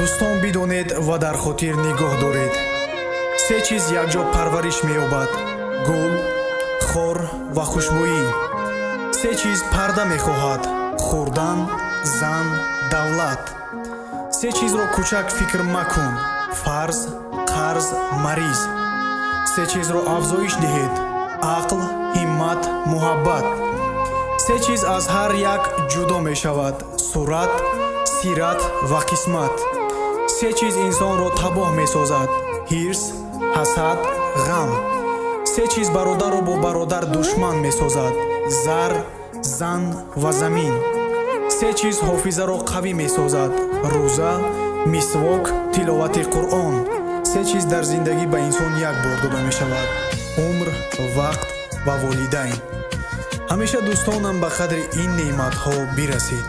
Дӯстон, бидонед ва дар хотир нигоҳ доред: се чиз якҷо парвариш меёбад: гул, хор ва хушбӯӣ. Се чиз парда мехоҳад: хӯрдан, зан, давлат. Се чизро кӯчак фикр макун: фарз, қарз, мариз. Се чизро афзоиш диҳед: ақл, ҳиммат, муҳаббат. Се чиз аз ҳар як ҷудо мешавад: сурат, сират ва қисмат. Се чиз инсонро табоҳ месозад: ҳирс, ҳасад, ғам. Се чиз бародарро бо бародар душман месозад: зар, зан ва замин. Се чиз ҳофизаро қавӣ месозад: рӯза, мисвок, тиловати Қуръон. Се чиз дар зиндагӣ ба инсон як бор дода мешавад: умр, вақт ва волидайн. Ҳамеша, дӯстонам, ба қадри ин неъматҳо бирасед.